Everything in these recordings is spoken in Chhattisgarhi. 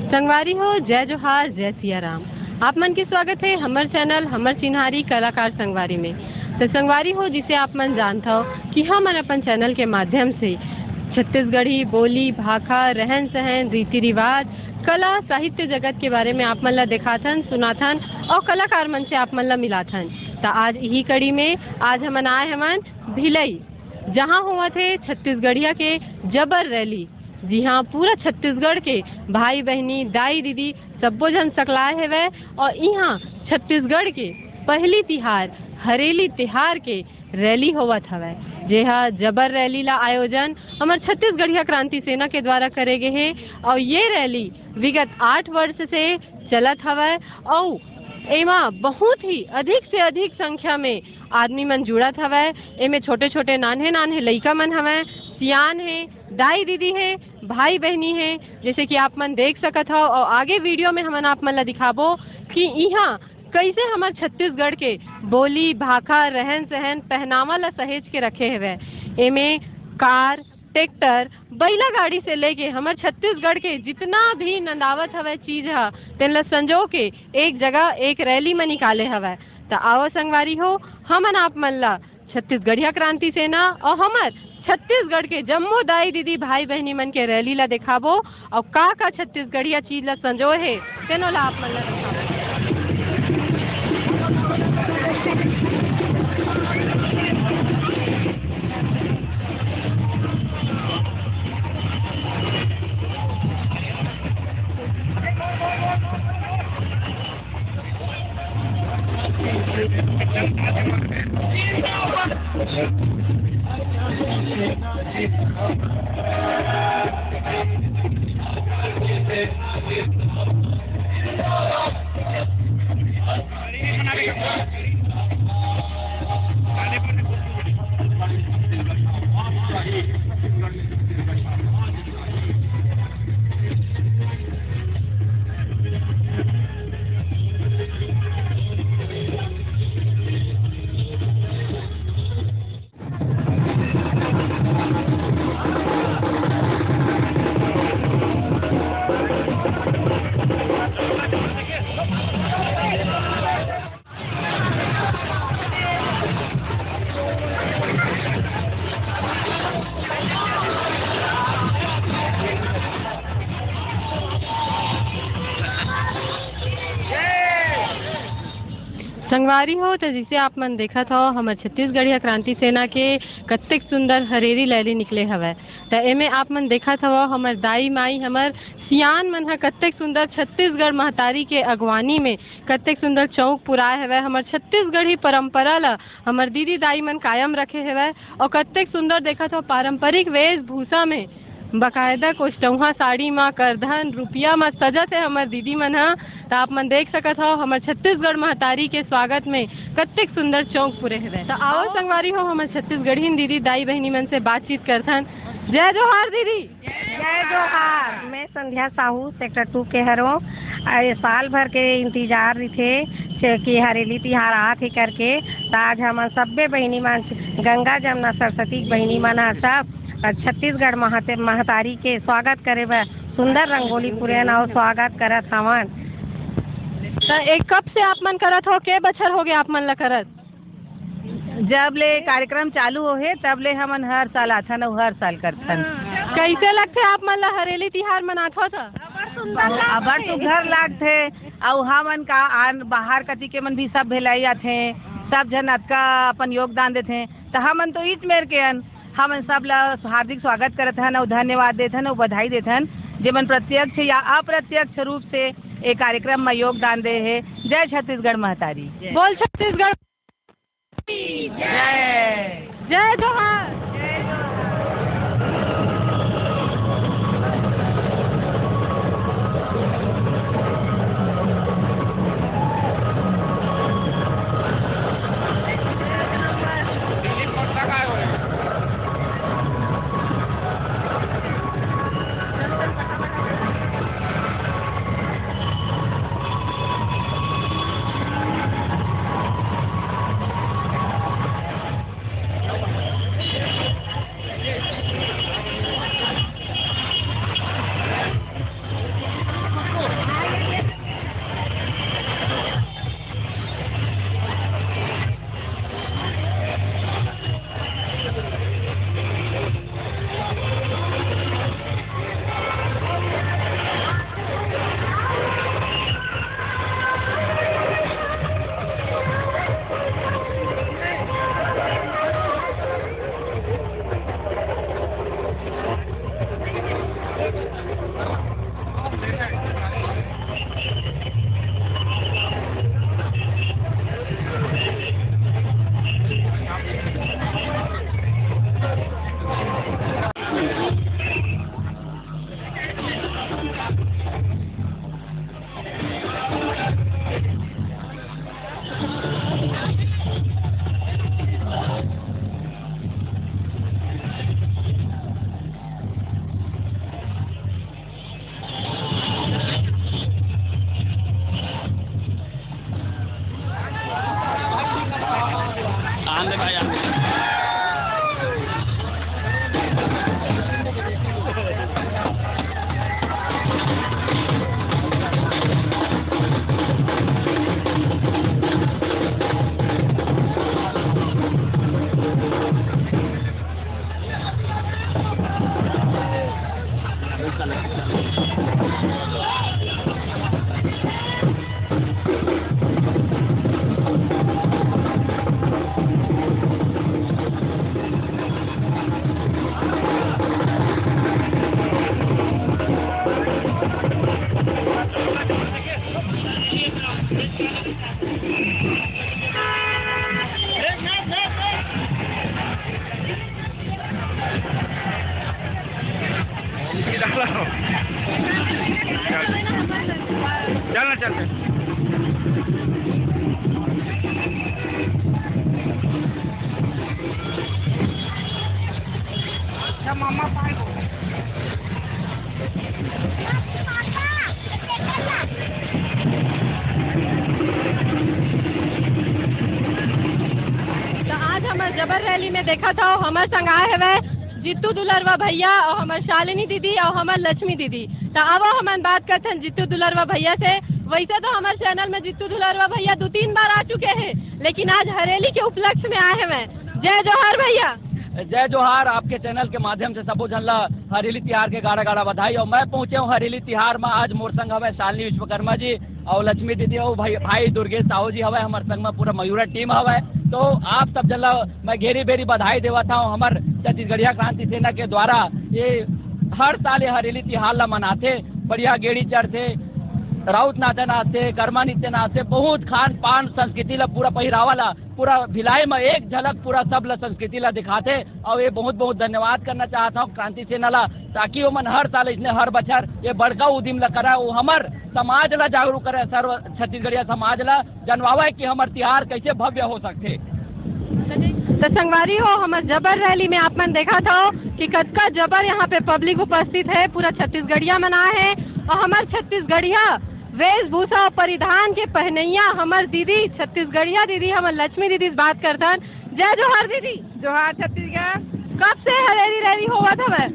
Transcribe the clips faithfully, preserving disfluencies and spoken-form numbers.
संगवारी हो, जय जोहार, जय सिया राम। आप मन के स्वागत हे हमर चैनल, हमर चिन्हारी कलाकार संगवारी में। तो संगवारी हो, जिसे आप मन जानत हो कि हमन अपन चैनल के माध्यम से छत्तीसगढ़ी बोली, भाखा, रहन सहन, रीति रिवाज, कला, साहित्य जगत के बारे में आप मन ला दिखाथन, सुनाथन और कलाकार मन से आप मन ला मिलाथन। तो आज यही कड़ी में आज हमन आए हवन भिलई, जहाँ होवत हे छत्तीसगढ़िया के जबर रैली। जी हाँ, पूरा छत्तीसगढ़ के भाई बहिनी, दाई दीदी सब्बो झन सकलाए हेवय और इहाँ छत्तीसगढ़ के पहली तिहार हरेली तिहार के रैली होवत हवय, जेहा जबर रैली ला आयोजन हमर छत्तीसगढ़िया क्रांति सेना के द्वारा करे गे हे और ये रैली विगत आठ वर्ष से चलत हवय और एमा बहुत ही अधिक से अधिक संख्या में आदमी मन जुड़त हवय। एमे छोटे-छोटे, नान्हे-नान्हे लइका मन हवय, सियान हे, दाई-दीदी हे, भाई-बहिनी हे। जैसे कि आप मन देख सकत हव और आगे वीडियो में हमन आप मन ला दिखाबो कि इहाँ कइसे हमर छत्तीसगढ़ के बोली, भाखा, रहन-सहन, पहनावा ला सहेज के रखे हवय। एमे कार, ट्रैक्टर, बइला गाड़ी से लेके हमर छत्तीसगढ़ के जितना भी नंदावत हवय चीज ह, तेन ल संजो के एक जगह एक रैली म निकाले हवय। त आवा संगवारी हो, हमन आप मन ल छत्तीसगढ़िया क्रांति सेना अउ हमर छत्तीसगढ़ के जम्मो दाई दीदी भाई बहिनी मन के रैली ल देखाबो अउ का का छत्तीसगढ़िया चीज ल संजोए हे, तेनो ल आप मन ल देखाबो। संगवारी हो, त जिसे आप मन देखत हव, हमर छत्तीसगढ़िया क्रांति सेना के कत्तेक सुंदर हरेली लैली निकले हवय। त एमे आप मन देखत हव, हमर दाई माई, हमर सियान मन ह कत्तेक सुंदर छत्तीसगढ़ महतारी के अगवानी में कत्तेक सुंदर चौक पुराए हवय। हमर छत्तीसगढ़ी परंपरा ल हमर दीदी दाई मन कायम रखे हवय। अउ कत्तेक सुंदर देखत हव, पारंपरिक वेशभूषा में बकायदा कोष्टौहा साड़ी म, करधन रुपया म सजत हे हमर दीदी मन ह। त आप मन देख सकत हव, हमर छत्तीसगढ़ महतारी के स्वागत में कत्तेक सुंदर चौक पुरे हवय। त आवो संगवारी हो, हमर छत्तीसगढ़िन दीदी दाई बहिनी मन से बातचीत करथन। जय जोहार दीदी। जय जोहार। मैं संध्या साहू, सेक्टर टू के हरों। अ, ये साल भर के इंतजार रहिथे, चे-, कि हरेली तिहार आत हे करके। त आज हमन सब्बे बहिनी मन, गंगा जमुना सरस्वती के बहिनी मन ह सब, अ, छत्तीसगढ़ महत-, महतारी के स्वागत करे बर सुंदर रंगोली पुरेन अउ स्वागत करत हवन। त एक कब से आप मन करत हो, के बछर हो गए आप मन ला करत? जब ले कार्यक्रम चालू होहे, तब ले हमन हर साल आथन अउ हर साल करथन। कइसे लगथे आप मन ला हरेली तिहार मनाथो त? अबड़ सुघर लागथे। अउ हमन का आन बाहर कति के मन भी सब भेलाई आथे, सब झन अतका अपन योगदान देथे, त हमन तो इच मेर के अन, हमन सब ला हार्दिक स्वागत करत हन अउ धन्यवाद देथन अउ बधाई देथन, जेमन प्रत्यक्ष या अप्रत्यक्ष रूप से ए कार्यक्रम म योगदान दे हे। जय छत्तीसगढ़ महतारी। बोल छत्तीसगढ़। जय। जय जोहार। तो आज हमर जबर रैली में देखत हव, हमर संग आए हवय जित्तू दुलरवा भैया अउ हमर शालिनी दीदी अउ हमर लक्ष्मी दीदी। तो आवो हमन बात करथन जित्तू दुलरवा भैया से। वैसे तो हमर चैनल में जित्तू दुलरवा भैया दो तीन बार आ चुके हैं, लेकिन आज हरेली के उपलक्ष्य में आए हवय। जय जोहार भैया। जय जोहार। आपके चैनल के माध्यम से सबो झन ला हरेली तिहार के गाड़ा गाड़ा बधाई। अउ मैं पहुंचे हूं हरेली तिहार में। आज मोर संग हवय शालिनी विश्वकर्मा जी अउ लक्ष्मी दीदी अउ भाई, भाई दुर्गेश साहू जी हवय, हमर संग में पूरा मयूरा टीम हवय। तो आप सब झन ला मैं घेरी बेरी बधाई देवत हूं। हमर छत्तीसगढ़िया क्रांति सेना के द्वारा ये हर साल ये हरेली तिहार ला मनाथे, बढ़िया गेड़ी चढ़थे, राउत नाचा नाचथे, कर्मा नृत्य नाचथे, बहुत खान पान संस्कृति ला, पूरा पहिरावा ला, पूरा भिलाई में एक झलक पूरा सब ला संस्कृति ला दिखाथे। अउ ये बहुत बहुत धन्यवाद करना चाहत हूं क्रांति सेना ला, ताकि ओमन हर साल इसने हर बछर ये बड़का उदिम ला करय, वो हमर समाज ला जागरूक करय, सर्व छत्तीसगढ़िया समाज ला जनवावय कि हमर तिहार कैसे भव्य हो सकथे। तो संगवारी हो, हमर जबर रैली में आप मन देखत हव कि कतका जबर यहाँ पे पब्लिक उपस्थित है, पूरा छत्तीसगढ़िया मन आए हैं अउ हमर छत्तीसगढ़िया वेशभूषा परिधान के पहनैया हमर दीदी, छत्तीसगढ़िया दीदी, हमर लक्ष्मी दीदी से बात करथन। जय जोहार दीदी। जोहार छत्तीसगढ़। कब से हरेली रैली होवत हवय?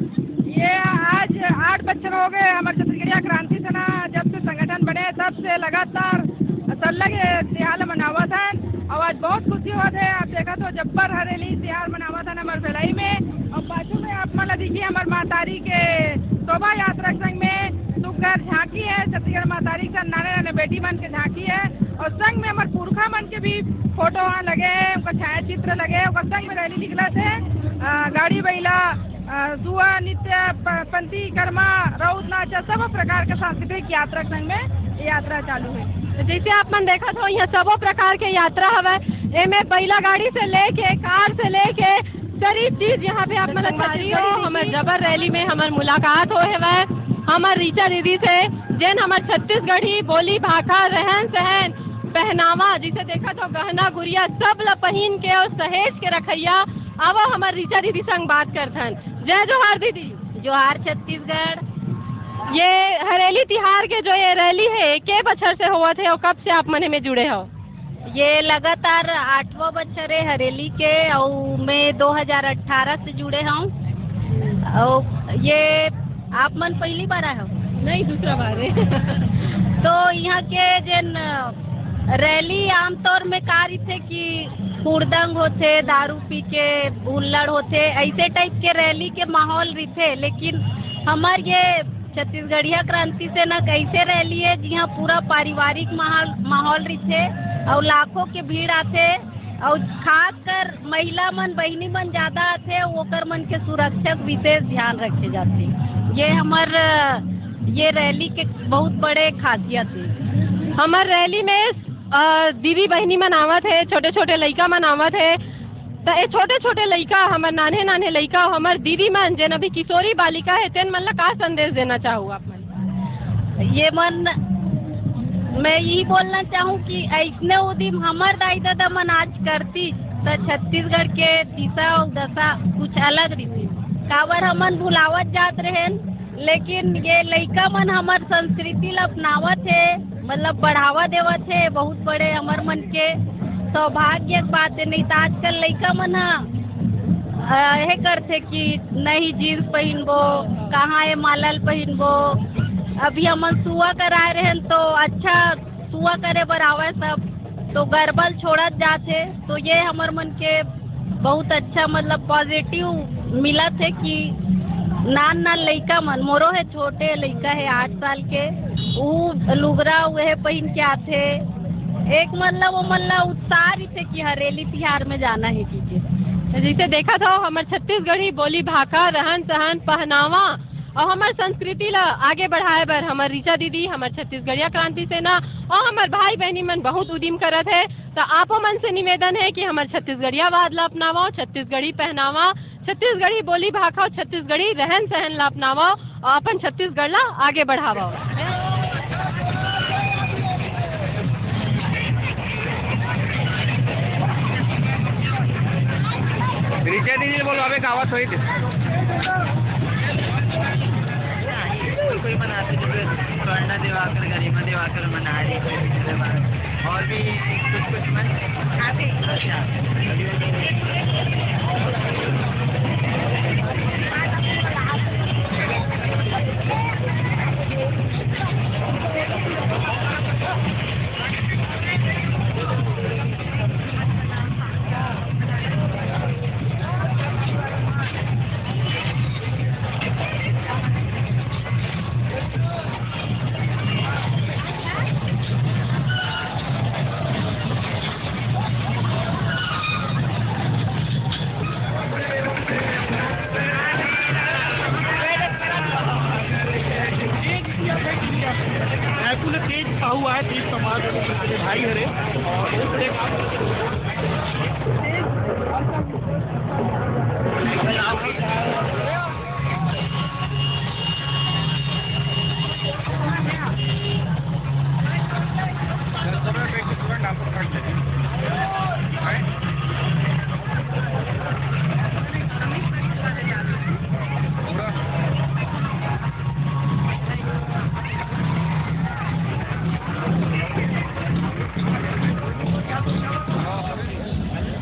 ये आज आठ बछर हो गए हमर छत्तीसगढ़िया क्रांति सेना जब से संगठन बने तब से लगातार सरलग ये तिहार ल मनावत हन। अउ आज बहुत खुशी होत हे। आप देखत हो जब्बर हरेली तिहार मनावत हन हमर भिलाई में। अउ पाछू में आप मन ल दिखी हमर महतारी के शोभा यात्रा के संग में सुग्घर झांकी हे, छत्तीसगढ़ महतारी के संग नाने नाने बेटी मन के झांकी हे। अउ संग में हमर पुरखा मन के भी फोटो वहाँ लगे हे, उनका छाया चित्र लगे हे, ओकर संग में रैली निकलत हे। अ, गाड़ी बइला, अ, सुआ नृत्य, प-, पंथी कर्मा, राउत नाचा, सब प्रकार के सांस्कृतिक यात्रा के संग में ये यात्रा चालू हे। तो जैसे आप मन देखत हो, यहाँ सबो प्रकार के यात्रा हवय, एमे बइला गाड़ी से लेके, कार से लेके, सारी चीज यहाँ पे आप मन संगवारी छत्तीसगढ़ी हो, हमर दीदी। जबर रैली में हमर मुलाकात होए हवय हमर रीचा दीदी से, जेन हमर छत्तीसगढ़ी बोली भाखा, रहन सहन, पहनावा, जिसे देखत हो गहना गुरिया सब ल पहिन के अउ सहेज के रखइया। आवा हमर रीचा दीदी संग बात करथन। जय जोहार दीदी। जोहार छत्तीसगढ़। ये हरेली तिहार के जो ये रैली हे, के बछर से होवत हे अउ कब से आप मन एमे जुड़े हो? ये लगातार आठवां बछर हे हरेली के, अउ मैं दो हज़ार अठारह से जुड़े हूँ। अउ ये आप मन पहली बार आए हो? नहीं, दूसरा बार हे। तो यहाँ के जेन रैली आमतौर में का रहिथे कि हुड़दंग होथे, दारू पी के हुल्लड़ होथे, ऐसे टाइप के रैली के माहौल रहिथे, लेकिन हमर ये छत्तीसगढ़िया क्रांति सेना कैसे रैली हे, जिहाँ पूरा पारिवारिक माहौल, माहौल रहिथे अउ लाखों के भीड़ आथे अउ खासकर महिला मन, बहिनी मन ज्यादा आथे, ओकर मन के सुरक्षा के विशेष ध्यान रखे जाथे। ये हमर, ये रैली के बहुत बड़े खासियत हे। हमर रैली में, अ, दीदी बहिनी मन आवत हे, छोटे-छोटे लइका मन आवत हे, त ए छोटे-छोटे लइका, हमर नान्हे-नान्हे लइका, हमर दीदी मन, जेन अभी किशोरी बालिका हे, तेन मन ला का संदेश देना चाहू आप मन? ये मन, मैं यही बोलना चाहूँ कि ऐसने उदिम हमर दाई ददा मन आज करती, त छत्तीसगढ़ के दिशा अउ दशा कुछ अलग रहितिस। काबर हमन भुलावत जात रहेन, लेकिन ये लइका मन हमर संस्कृति ल अपनावत हे, मतलब बढ़ावा देवत हे। बहुत बड़े हमर मन के सौभाग्य के बात हे। नहीं त आजकल लइका मन ह, अ, हे करथे कि नहीं जींस पहिनबो, कहाँ ये माला ल पहिनबो। अभी हमन सुआ कराए रहेन तो अच्छा सुआ करे बर आवय सब, तो गरबा ल छोड़त जात हे। तो ये हमर मन के बहुत अच्छा, मतलब पॉजिटिव मिलत हे कि नान नान लइका मन, मोरो हे छोटे लइका हे आठ साल के, ऊ लुगरा उहे पहिन के आथे। एक मतलब वो मन ला उत्साह रहिथे कि हरेली तिहार में जाना हे कहिके। जैसे देखत हो हमर छत्तीसगढ़ी बोली भाखा, रहन सहन, पहनावा अउ हमर संस्कृति ला आगे बढ़ाए बर हमर रीचा दीदी, हमर छत्तीसगढ़िया क्रांति सेना अउ हमर भाई बहिनी मन बहुत उदिम करत हे। त आपो मन से निवेदन हे कि हमर छत्तीसगढ़ियावाद ला अपनावव, छत्तीसगढ़ी पहनावा, छत्तीसगढ़ी बोली भाखा अउ छत्तीसगढ़ी रहन सहन ला अपनावव अउ अपन छत्तीसगढ़ ला आगे बढ़ावव। ये बोलो, अबे गावात होई थे। कोई कोई मनाते, जैसे स्वर्णा दिवाकर, गरिमा दिवाकर मना रही है, और भी कुछ कुछ मन। अच्छा। रायपुर ले तेज साहू आए, तेज समाज के भाई हरे। और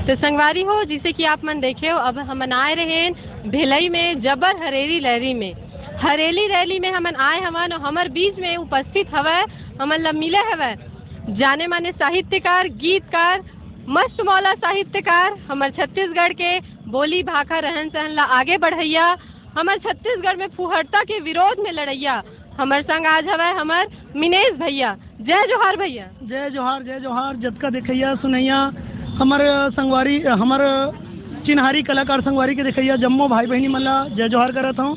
तो संगवारी हो, जैसे कि आप मन देखे हो, अब हमन आए रहेन भिलई में जबर हरेली रैली में। हरेली रैली में हमन आए हवन और हमर बीच में उपस्थित हवय, हमन ला मिले हवय जाने माने साहित्यकार, गीतकार, मस्त मौला साहित्यकार, हमर छत्तीसगढ़ के बोली भाखा रहन सहन ला आगे बढ़ैया, हमर छत्तीसगढ़ में फुहड़ता के विरोध में लड़ैया। हमर संग आज हवय हमर मिनेश भैया। जय जोहार भैया। जय जोहार, जय जोहार। जतका देखैया सुनैया, हमर संगवारी, हमर चिन्हारी कलाकार संगवारी के देखैया जम्मो भाई बहिनी मन ला जय जोहार करत हौं।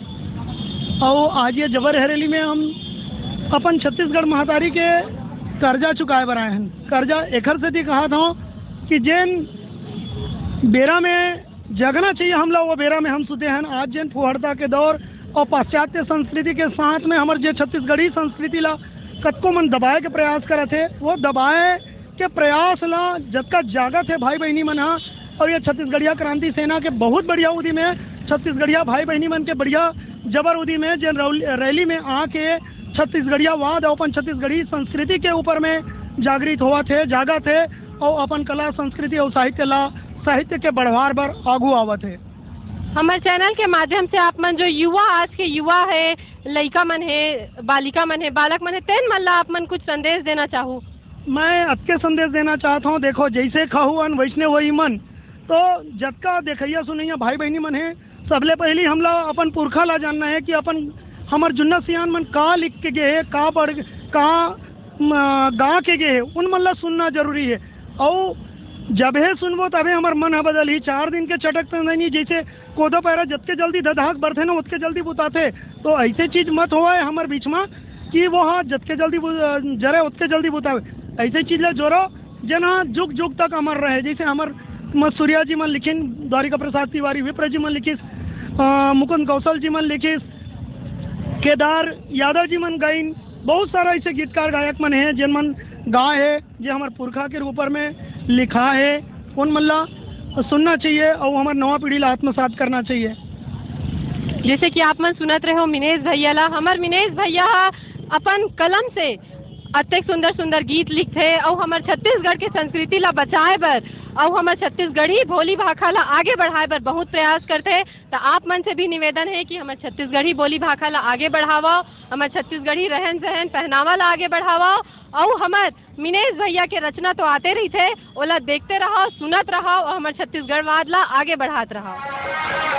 अउ आज ये जबर हरेली में हम अपन छत्तीसगढ़ महतारी के कर्जा चुकाए बर आए हन। कर्जा एखर सेती कहत हौं कि जेन बेरा में जगना चाहिए हमला, वो बेरा में हम सुते हन। आज जेन फुहड़ता के दौर और पाश्चात्य संस्कृति के साथ में हमर जे छत्तीसगढ़ी संस्कृति ला कतको मन दबाए के प्रयास करत हे, वो दबाए के प्रयास ला जतका जागत हे भाई बहिनी मन ह, और ये छत्तीसगढ़िया क्रांति सेना के बहुत बढ़िया उदिम हे, छत्तीसगढ़िया भाई बहिनी मन के बढ़िया जबर उदिम हे, जेन रौल-, रैली में आके छत्तीसगढ़ियावाद और अपन छत्तीसगढ़ी संस्कृति के ऊपर में जागृत होवत हे, जागत हे और अपन कला, संस्कृति और साहित्य ला, साहित्य के बढ़वार बर आगू आवत हे। हमर चैनल के माध्यम से आप मन जो युवा, आज के युवा हे, लइका मन हे, बालिका मन हे, बालक मन हे, तेन मन ला आप मन कुछ संदेश देना चाहू? मैं अतके संदेश देना चाहत हौं, देखो, जैसे खाहू अन्न वैसने होई मन। तो जतका देखैया सुनैया भाई बहिनी मन हे, सबले पहिली हमला अपन पुरखा ला जानना हे कि अपन, हमर जुन्ना सियान मन का लिख के गे हे, का पढ़, का, म, गा के गे हे, उन मन ला सुनना जरूरी हे। अउ जब हे सुनबो तभे हमर मन ह बदलही। चार दिन के चटक तंदनी जैसे कोदो पैरा जतके जल्दी धधहाक बरथे ना, ओतके जल्दी बुताथे। तो ऐसे चीज मत होवय हमर बीच म कि वो ह जतके जल्दी बु-, जरे ओतके जल्दी बुतावे। ऐसे चीज ला जोरो जेन ह जुग जुग तक अमर रहे। जैसे हमर मसूरिया जी मन लिखिन, द्वारिका प्रसाद तिवारी विप्र जी मन लिखिस, अ, मुकुंद कौशल जी मन लिखिस, केदार यादव जी मन गाइन, बहुत सारा ऐसे गीतकार गायक मन हे जेन मन गाए हे, जे हमर पुरखा के ऊपर में लिखा हे, उन मन ला सुनना चाहिए और हमर नवा पीढ़ी ला आत्मसात करना चाहिए। जैसे कि आप मन सुनत रहे हो मिनेश भैया ला, हमर मिनेश भैया ह अपन कलम से अतेक सुंदर सुंदर गीत लिखथे अउ हमर छत्तीसगढ़ के संस्कृति ला बचाए बर अउ हमर छत्तीसगढ़ी बोली भाखा ला आगे बढ़ाए बर बहुत प्रयास करथे। त आप मन से भी निवेदन हे कि हमर छत्तीसगढ़ी बोली भाखा ला आगे बढ़ावव, हमर छत्तीसगढ़ी रहन सहन पहनावा ला आगे बढ़ावव अउ हमर मिनेश भैया के रचना तो आते रहिथे, ओला देखते रहव, सुनत रहव अउ हमर छत्तीसगढ़वाद ला आगे बढ़ात रहव।